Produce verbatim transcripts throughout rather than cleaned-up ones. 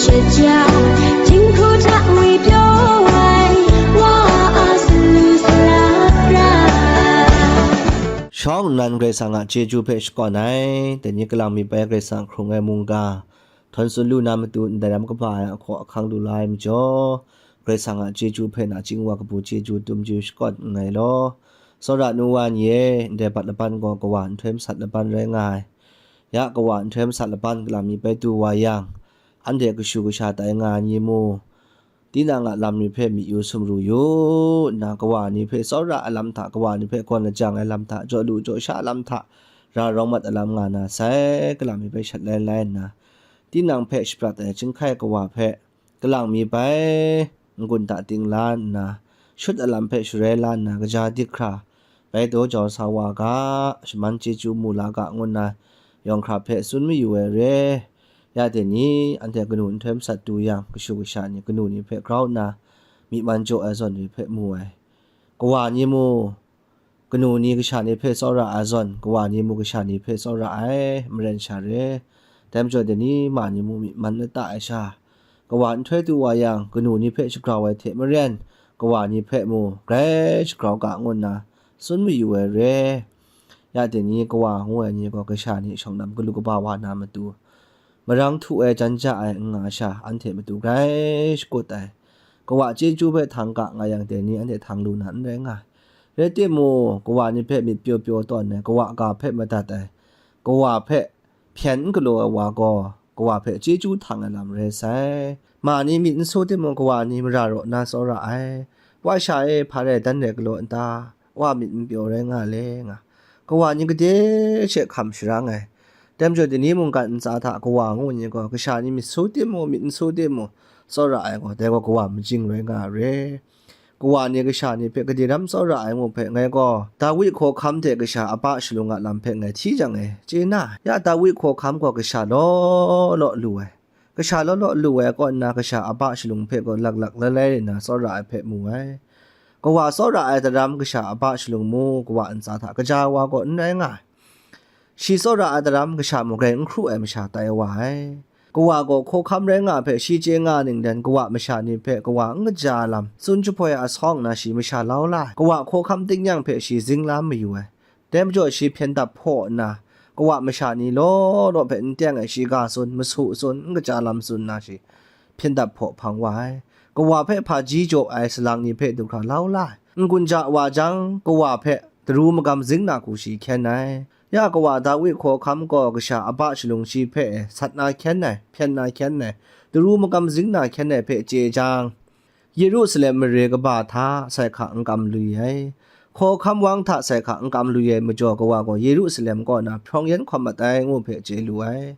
Shawng nnan Karai Kasang a chyeju hpe shakawn ai, dai ni kalang mi bai Karai Kasang hkrung ai mungga, htawn tsun lu na matu ndai ram kaba ai ahkaw ahkang lu la ai majaw, Karai Kasang a chyeju hpe nachying wa kabu chyeju dum chyeju shakawn nngai law. Tsawra nu wa ni e, ndai bat laban gaw kawa nhtoi masat laban rai nga ai. Ya kawa nhtoi masat laban kalang mi bai du wa yang, anhte kashu kasha tai nga ai ni mu, tinang a lam ni hpe myi yu sumru yu nna, kawa ni hpe tsawra ai lam hta, kawa ni hpe gawn lajang ai lam hta, jaw lu jaw sha lam hta, ra rawng mat ai lam nga na sai, kalang mi hpe shat lai lai nna, tinang hpe shaprat ai chyinghkai kawa hpe, kalang mi bai n-gun hta ting la nna, shut ai lam hpe sharai la nna, kaja dik hkra, bai daw jau sa wa ga, shaman chyeju mu la ga, ngu nna, yawng hkra hpe tsun mayu ai re. Ya dai ni, anhte kanu nhtoi masat du yang, kashu kasha ni kanu ni hpe grau nna, myi man jaw ai zawn ni hpe mu ai. Kawa ni mu, kanu ni kasha ni hpe tsawra ai zawn, kawa ni mu kasha ni hpe tsawra ai, maren sha re. Dai majaw dai ni, ma ni mu myi man lata ai sha, kawa nhtoi du wa yang, kanu ni hpe shagrau ai hte maren, kawa ni hpe mu grai shagrau ga, ngu nna tsun mayu ai re. Ya dai ni, kawa ngu ai ni gaw kasha ni shawng lam galu kaba wa na matu, marang htu ai jan ja ai n nga sha, anhte matu grai shakut ai. Kawa chyeju hpe htang ga nga yang, dai ni anhte htang lu na n rai nga ai. Rai timung, kawa ni hpe myit pyaw pyaw tawn ai, kawa ga hpe madat ai, kawa hpe hpyen n galaw ai wa gaw, kawa hpe chyeju htang ai lam rai sai. Ma ni myit n su timung, kawa ni mara raw na tsawra ai. Wa sha e, hpa rai dan rai galaw n ta? Wa myit n pyaw rai nga le, nga. Kawa ni gade she hkam sharang ai. Dai majaw, dai ni mungkan ntsa hta kawa ngu ni gaw, kasha ni myit su timung, myit n su timung, tsawra ai gaw, dai gaw kawa majing rai nga ai re. Kawa ni kasha ni hpe gade ram tsawra ai ngu hpe, ngai gaw Dawi hkawhkam hte kasha a ba shalung a lam hpe ngai hti jang e, chye na, ya Dawi hkawhkam gaw kasha law law lu ai. Kasha law law lu ai kaw nna, kasha a ba shalung hpe gaw laklak lai lai nna tsawra ai hpe mu ai. Kawa tsawra ai daram kasha a ba shalung mu, kawa ntsa hta kaja wa gaw n rai nga ai. Shi tsawra ai daram kasha mung grai n hkru ai masha tai wa ai. Kawa gaw hkawhkam rai nga ai hpe shi chye nga ning dan, kawa masha ni hpe kawa n kaja lam tsun jahpoi a sawng na shi masha lau la ai. Kawa hkawhkam tingnyang hpe shi zinglam mayu ai. Dai majaw shi hpyen dap hpaw nna, kawa masha ni law law hpe n teng ai shiga tsun, masu tsun, n kaja lam tsun na shi hpyen dap hpaw hpang wa ai. Kawa hpe hpaji jaw ai salang ni hpe du hkra lau la ai. N-gun ja wa jang, kawa hpe daru magam zing na hku shi hkyen ai. Ya kawa Dawi hkawhkam gaw kasha a ba shalung shi hpe sat na hkyen ai, hpyen na hkyen ai, daru magam zing na hkyen ai hpe chye jang, Yerusalem mare kaba hta sai hka n kam lu ai, hkawhkam wang hta sai hka n kam lu ai majaw, kawa gaw Yerusalem kaw na hprawng yan hkawm mat ai ngu hpe chye lu ai.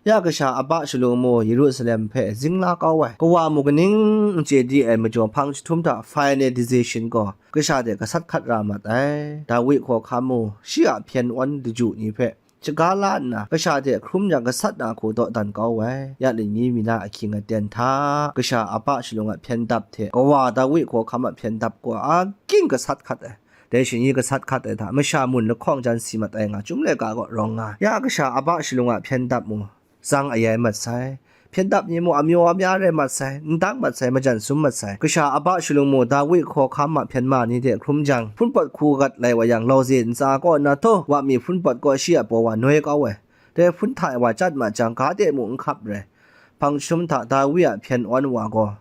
Ya kasha a ba shalung mu Yerusalem hpe zingla kau ai, kawa mu kaning n chye di ai majaw, hpang jahtum hta finalization gaw kasha de gasat hkat ra mat ai. Dawi hkawhkam mu shi a hpyen awn daju ni hpe shaga la nna, kasha hte hkrum yang gasat na hku dawdan kau ai. Ya ningmi mina ahkying aten hta, kasha a ba shalung a hpyen dap hte kawa Dawi hkawhkam a hpyen dap gaw aking gasat hkat ai. Dai shani gasat hkat ai hta, masha mun lahkawng jan si mat ai nga, chyum laika gaw rawng nga ai. Ya kasha a ba shalung a hpyen dap mu, zang ayai mat sai. Hpyen dap ni mu amyaw amya rai mat sai, n dang mat sai, majan sum mat sai. Kasha a ba shalung mu Dawi hkawhkam a hpyen ma ni hte hkrum jang, hpun pawt hku gat lai wa yang, lauze ntsa kaw nna taw, wa mi hpun pawt gaw shi a baw wa noi kau ai. Dai hpun hta wa chyat ma jang, ga de mu n hkap rai. Hpang jahtum hta Dawi a hpyen awn wa gaw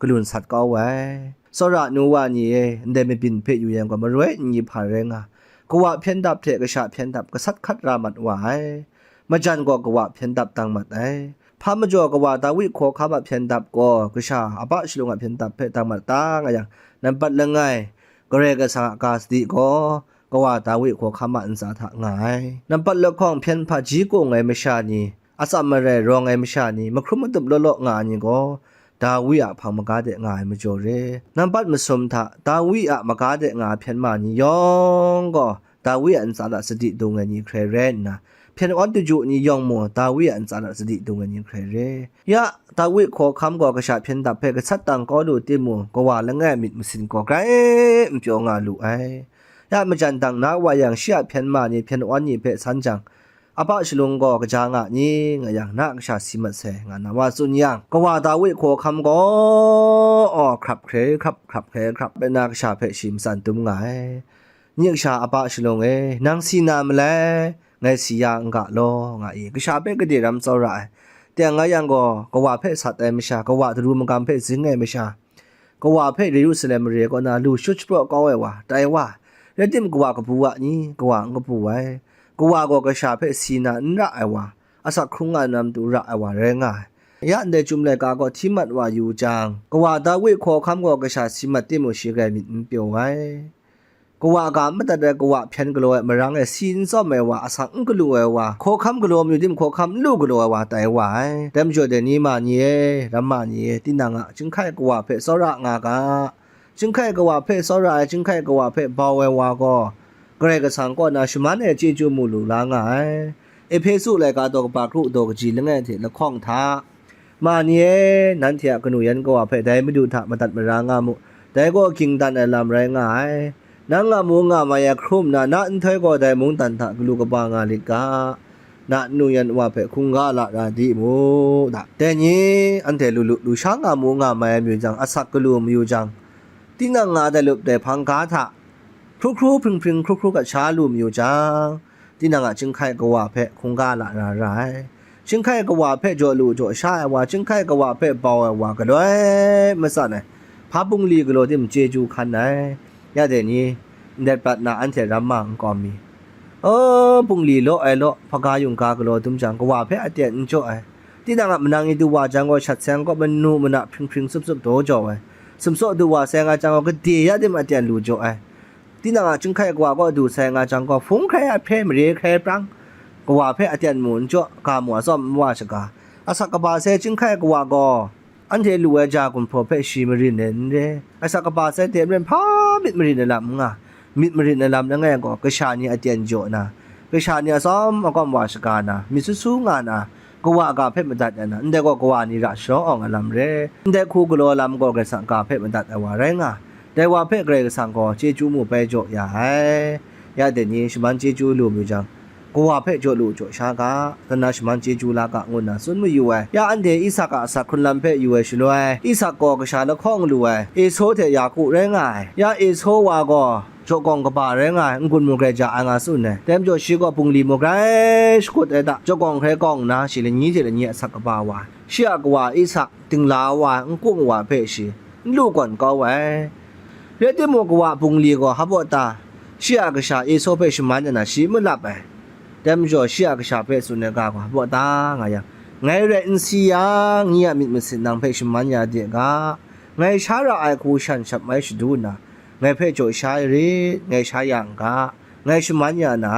galun sat kau ai. Tsawra nu wa ni e, ndai mabyin hpe yu yang gaw, maroi n-i hpa rai nga, kawa hpyen dap hte kasha hpyen dap gasat hkat ra mat wa ai. Majan gaw kawa hpyen dap dang mat ai. Hpa majaw kawa Dawi hkawhkam a hpyen dap gaw kasha a ba shalung a hpyen dap hpe dang mat ta nga yang, nampat langai, Karai Kasang a ga sadi gaw kawa Dawi hkawhkam a ntsa hta nga ai. Nampat lahkawng hpyen hpaji kung ai masha ni, atsam marai rawng ai masha ni, mahkrum madup law law nga ai ni gaw, Dawi a hpang maga de nga ai majaw re. Nampat masum hta Dawi a maga de nga ai hpyen ma ni yawng gaw, Dawi a ntsa hta sadi dung ai ni hkrai rai nna, hpyen awn daju ni yawng mung Dawi a ntsa hta sadi dung ai ni hkrai re. Ya, Dawi hkawhkam gaw kasha hpyen dap hpe gasat dang kau lu timung, kawa langai myit masin gaw grai n pyaw nga lu ai. Ya, majan dang na wa yang, shi a hpyen ma ni, hpyen awn ni hpe san jang, Apa shalung gaw kaja nga ni, nga yang na kasha si mat sai, nga na wa tsun yang, kawa Dawi hkawhkam gaw, aw, hkrap hkre hkrap, hkrap hkre hkrap, na kasha hpe shi matsan dum nga ai. Nye kasha apa shalung e, nang si na malai, ngai si ya n ga law, nga i, kasha hpe gade ram tsawra ai. Teng nga yang gaw, kawa hpe sat ai masha, kawa daru magam hpe zing ai masha, kawa hpe Yerusalem mare kaw na lu shut shapraw kau ai wa, tai wa, rai tim kawa kabu a ni, kawa n kabu ai. Kawa gaw kasha hpe si na n ra ai wa, asak hkrung nga na matu ra ai wa rai nga ai. Ya ndai Chyum laika gaw hti mat wa yu jang, kawa Dawi hkawhkam gaw kasha si mat timung shi grai myit n pyaw ai. Kawa ga n madat ai kawa hpyen galaw ai marang e si n tsawm ai wa, asak n galu ai wa, hkawhkam galaw mayu tim hkawhkam n lu galaw ai wa tai wa ai. Dai majaw dai ni ma ni e, ram ma ni e, tinang a chyinghkai kawa hpe tsawra nga ga. Chyinghkai kawa hpe tsawra ai, chyinghkai kawa hpe bau ai wa gaw, Karai Kasang kaw na shaman ai chyeju mu lu la nga ai. Ehpesu laika daw kaba kru daw kaji langai hte lahkawng hta, ma ni e, nanhte a kanu yan kawa hpe dai Madu hta madat mara nga mu, dai gaw ging dan ai lam rai nga ai. Nang a mu nga mai ai hkrum na, na nhtoi gaw dai mungdan hta galu kaba nga lit ga, na nu yan wa hpe hkungga lara di mu, da. Dai ni, anhte lu lu lu sha nga mu nga mai ai mayu jang, asak galu mayu jang, tinang nga dai lup dai hpang ga hta, hkru hkru hpring hpring hkru hkru gat sha lu mayu jang, tinang a chyinghkai kawa hpe hkungga lara ra ai. Chyinghkai kawa hpe jaw lu jaw sha ai wa, chyinghkai kawa hpe bau ai wa galoi matsan ai. Hpa bungli galaw tim chyeju hkan ai. Ya dai ni, ndai prat na anhte ram ma n kawm mi? O, bungli law ai law, hpaga yungga galaw dum jang, kawa hpe aten n jaw ai. Tinang a manang i du wa jang gaw, shat seng kaw manu mana hpring hpring sup sup daw jaw ai. Sumsaw du wa sai nga jang gaw, gade ya tim aten lu jaw ai. Tinang a chyinghkai kawa kaw du sai nga jang gaw, hpung hkrai a hpe mare hkrai prang, kawa hpe aten mu n jaw, ga mu atsawm n wa shaga. Asak kaba sai chyinghkai kawa gaw, anhte lu ai ja gumhpraw hpe shi marin ai n re. Asak kaba sai hte maren hpa myit marin ai lam n nga. Myit marin ai lam langai gaw, kasha ni aten jaw na, kasha ni atsawm akawm wa shaga na, myit su su nga na, kawa ga hpe madat ya na, ndai gaw kawa ni ra sharaw awng ai lam re. Ndai hku galaw lam gaw Karai Kasang ga hpe madat ai wa rai nga. Dai wa hpe Karai Kasang gaw chyeju mu bai jaw ya ai. Ya dai ni shaman chyeju lu mu jang, kawa hpe jaw lu jaw sha ga, dan na shaman chyeju la ga, ngu nna tsun mayu ai. Ya anhte Isak a asak hkrun lam hpe yu ai shaloi, Isak gaw kasha lahkawng lu ai, Esau hte Yaku rai nga ai. Ya Esau wa gaw, jawkawng kaba rai nga ai, n-gun mu grai ja ai nga tsun ai. Dai majaw shi gaw bungli mu grai shakut ai hta, jawkawng hkrai kawng nna, shi lanyi hte lanyi asak kaba wa ai. Shi a kawa Isak dingla wa ai, n-gung wa ai hpe shi n lu gawn kau ai. Rai timung, kawa bungli gaw hpa baw ta, shi a kasha Esau hpe shaman ya na, shi n malap ai. Dai majaw shi a kasha hpe tsun ai ga gaw hpa baw ta nga yang, ngai rai n si yang, nye a myit masin nang hpe shaman ya de ga, ngai sha ra ai hku shan shap mai shadu nna, ngai hpe jaw sha ai rit, ngai sha ya n ga, ngai shaman ya na,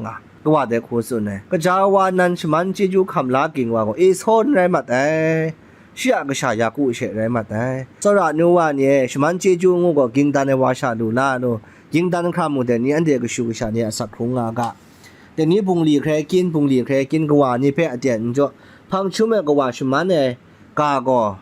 nga, kawa dai hku tsun ai. Kaja wa nan shaman chyeju hkam la ging wa gaw Esau n rai mat ai, shi a kasha Yaku she rai mat ai. Tsawra nu wa ni e, shaman chyeju ngu gaw ging dan ai wa sha lu la law, ging dan hkra mu dai ni, anhte kashu kasha ni a asak hkrung nga ga. Dai ni bungli hkrai kyin, bungli hkrai kyin, kawa ni hpe aten n jaw, hpang chyum ai kawa shaman ai ga gaw,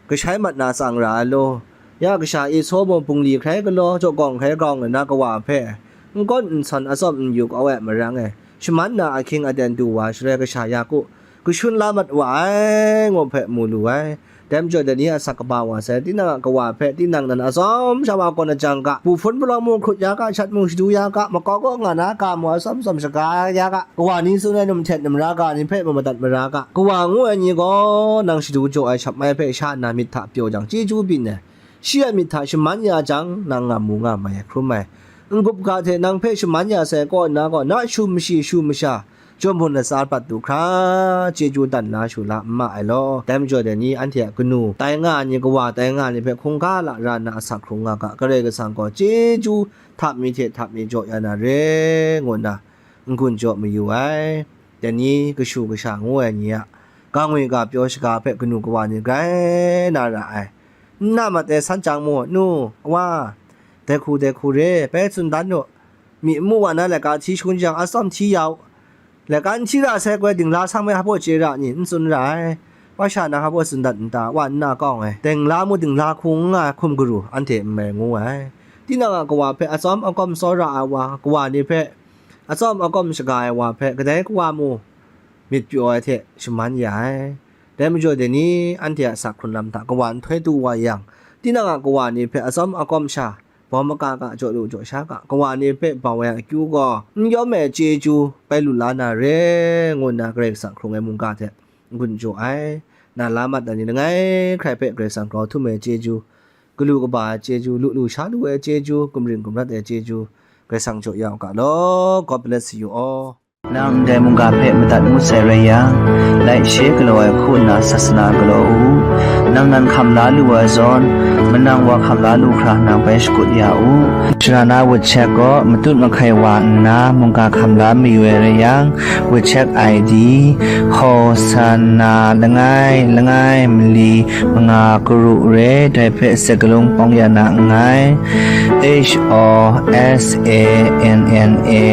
kashai mat na tsang ra ai law, ya kasha Esau mung bungli hkrai galaw, jawkawng hkrai kawng nna kawa hpe n kawn n sawn atsawm n yu kau ai marang e, shaman na ahkying aten du wa shaloi, kasha Yaku kashun la mat wa ai, ngu hpe mu lu ai. Dai majaw dai ni a asak kaba wa sai, tinang a kawa hpe tinang nan atsawm sha wa kawn a jang ga, bu hpun palawng mung hkrut ya ga, shat mung shadu ya ga, makau kaw nga na ga mung atsawm tsawm shaga ya ga, kawa ni tsun ai num htet numra ga ni hpe mung madat mara ga, kawa ngu ai ni gaw nang shadu jaw ai shap mai hpe sha nna myit hta pyaw jang chyeju byin ai. Shi a myit hta shaman ya jang, nang nga mu nga mai ai hkrum ai. N-gup ga hte nang hpe shaman ya sai kaw nna gaw, na shu mashi shu masha, jawm hpun latsa pat du hkra, chyeju dan la shu la n ma ai law. Dai majaw dai ni anhte a kanu tai nga ai ni, kawa tai nga ai ni hpe hkungga lara nna asak hkrung nga ga, Karai Kasang gaw chyeju hta mi hte hta mi jaw ya na re, ngu nna n-gun jaw mayu ai. Dai ni kashu kasha ngu ai ni a ga ngwi ga pyaw shaga hpe kanu kawa ni grai na ra ai. N na mat ai san chyang mu, nu, wa, dai hku dai hku re, bai tsun dan u. Myi n mu wa na laika hti shangun jang, atsawm hti ya u. Laika n hti ra sai, koi dingla sang me hpa chye ra ni, n tsun ra ai. Wa sha na hpa tsun dat n ta, wa n na kawng ai. Dingla mu dingla hku n nga ai hkum garu, anhte n mai ngu ai. Tinang a kawa hpe atsawm akawm tsawra ai wa, kawa ni hpe atsawm akawm shaga ai wa hpe kadai kawa mu myit pyaw ai hte shaman ya ai. Dai majaw dai ni anhte a sak hkrun lam hta kawa nhtoi tu wa yang, tinang a kawa ni hpe atsawm akawm sha, bawm maka ga, jaw lu jaw sha ga, kawa ni hpe bau ai akyu gaw n yawm ai chyeju bai lu la na re, ngu nna Karai Kasang hkrung ai mungga hte n-gun jaw ai. Na la mat na ni langai hkrai hpe Karai Kasang grau htum ai chyeju, galu kaba ai chyeju, lu lu sha lu ai chyeju, gumring gumrat ai chyeju, Karai Kasang jaw ya u ga law. God bless you all. Nang ndai mungga hpe madat ngut sai rai yang, laishe galaw ai hku nna sasana galaw u. Nang nan hkam la lu ai zawn, manang wa hkam la lu hkra nang bai shakut ya u. Sharana wutchek gaw matut mahkai wa nna mungga hkam la mayu ai rai yang, wutchek I D, Hosana langai langai mali manga karu re, dai hpe sakalung pawng ya na nngai. H O S A N N A,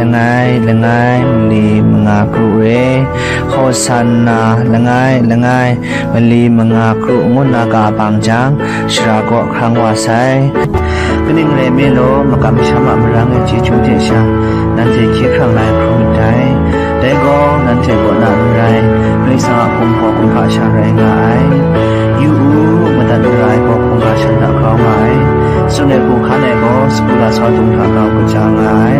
langai langai mali manga karu re, Hosana langai langai mali manga karu ngu nna ka bang jang, shara kaw hkrang wa sai. Kaning rai nme law, makam masham a marang ai chyeju hte sha, nanhte hkye hkrang la ai hkrum myit dai. Dai gaw, nanhte kaw na n rai, Karai Kasang a hpung hpaw hkungga sha rai nga ai. Yu u, madat mara ai gaw hkungga shan hta grau nga ai. Tsun ai hku hkan ai gaw, sagu lasau dung hta grau kaja nga ai.